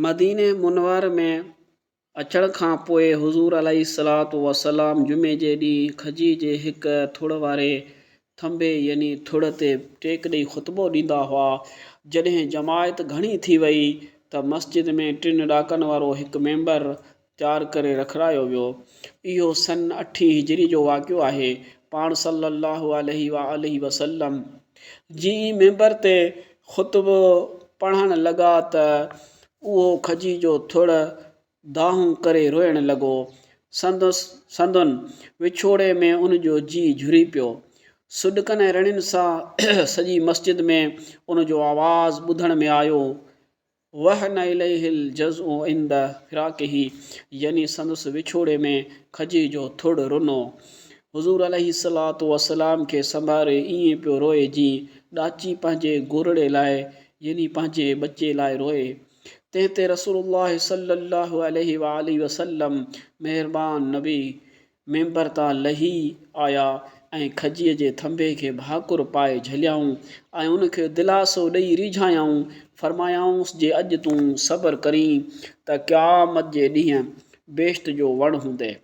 مديني منور ۾ اچڻ کان پوء حضور عليه الصلوة والسلام جمعي جي ڏينهن کجي جي هڪ ٿڙ واري ٿنڀي يعني ٿڙ تي ٽيڪ ڏئي خطبو ڏيندا هئا. جڏهن جماعت گهڻي ٿي وئي ته مسجد ۾ ٽن ڏاڪن وارو هڪ ميمبر تيار ڪري رکرايو ويو. اهو سن اٺين هجري جو واقعو آهي. پاڻ صلّي اللّٰه عليه واٰله وسلّم جيئن ئي ميمبر تي خطبو پڙهڻ لڳا ته اهو کجي جو ٿڙ دانهون ڪري روئڻ لڳو. سندس سندن وڇوڙي ۾ ان جو جيء جهري پيو. سڏڪن ۽ رڙين سان سڄي مسجد ۾ ان جو آواز ٻڌڻ ۾ آيو. وحن اليه الجزع عند فراقه يعني سندس وڇوڙي ۾ کجي جو ٿڙ رنو. حضور عليه الصلوة والسلام کي سنڀاري ائين پيو روئي جيئن ڏاچي پنهنجي گورڙي لاء يعني پنهنجي ٻچي لاء روئي. تنهن تي رسول الله صلي الله عليه واٰله وسلم مهربان نبي ممبر تان لهي آيا ۽ کجيء جي ٿنڀي کي ڀاڪر پائي جهليائون ۽ ان کي دلاسو ڏئي ريجهايائون، فرمايائونس جي اڄ تون صبر ڪرين ته قيامت جي ڏينهن بهشت جو وڻ هوندين.